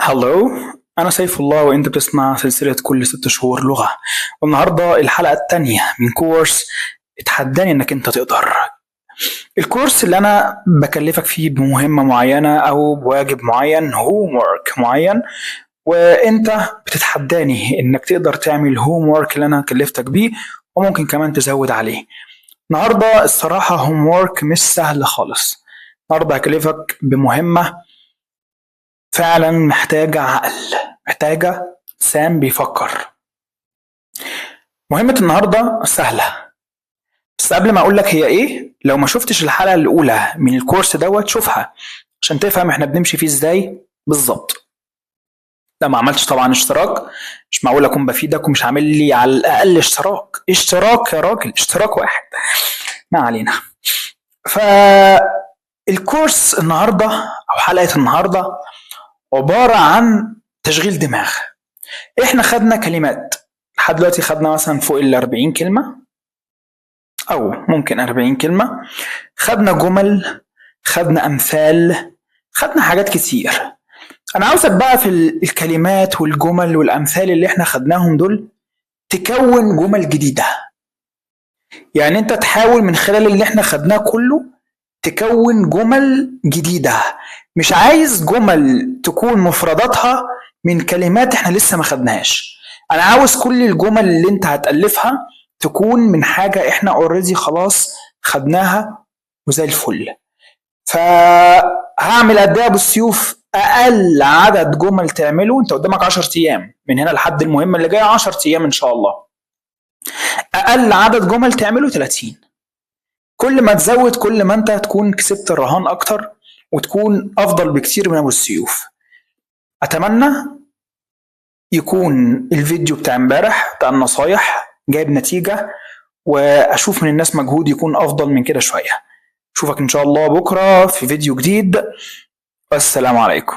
Hello، أنا سيف الله وأنت بتسمع سلسلة كل 6 شهور لغة، والنهاردة الحلقة التانية من كورس اتحداني إنك أنت تقدر. الكورس اللي أنا بكلفك فيه بمهمة معينة أو بواجب معين، homework معين، وأنت بتتحداني إنك تقدر تعمل homework اللي أنا كلفتك بيه وممكن كمان تزود عليه. النهاردة الصراحة homework مش سهل خالص. النهاردة هكلفك بمهمة فعلا محتاجة عقل، محتاجة إنسان بيفكر. مهمة النهاردة سهلة، بس قبل ما أقولك هي إيه، لو ما شفتش الحلقة الأولى من الكورس دوت شوفها عشان تفهم إحنا بنمشي فيه إزاي بالظبط. لو ما عملتش طبعا اشتراك، مش معقول أكون بفيدك ومش عامل لي على الأقل اشتراك. اشتراك يا راجل، اشتراك واحد. ما علينا. فالكورس النهاردة أو حلقة النهاردة عبارة عن تشغيل دماغ. احنا خدنا كلمات لحد دلوقتي، خدنا مثلا فوق 40 كلمة او ممكن 40 كلمة، خدنا جمل، خدنا امثال، خدنا حاجات كتير. انا عاوزك بقى في الكلمات والجمل والامثال اللي احنا خدناهم دول تكون جمل جديدة. يعني انت تحاول من خلال اللي احنا خدناه كله تكون جمل جديدة. مش عايز جمل تكون مفرداتها من كلمات احنا لسه ما خدناهاش. انا عاوز كل الجمل اللي انت هتألفها تكون من حاجة احنا already خلاص خدناها وزي الفل. فهعمل قد ايه بالسيوف؟ اقل عدد جمل تعمله، انت قدامك 10 ايام من هنا لحد المهمة اللي جاية، 10 ايام ان شاء الله. اقل عدد جمل تعمله 30. كل ما تزود كل ما انت تكون كسبت الرهان اكتر وتكون افضل بكتير من ابو السيوف. اتمنى يكون الفيديو بتاع امبارح بتاع النصايح جايب نتيجة، واشوف من الناس مجهود يكون افضل من كده شوية. اشوفك ان شاء الله بكرة في فيديو جديد، والسلام عليكم.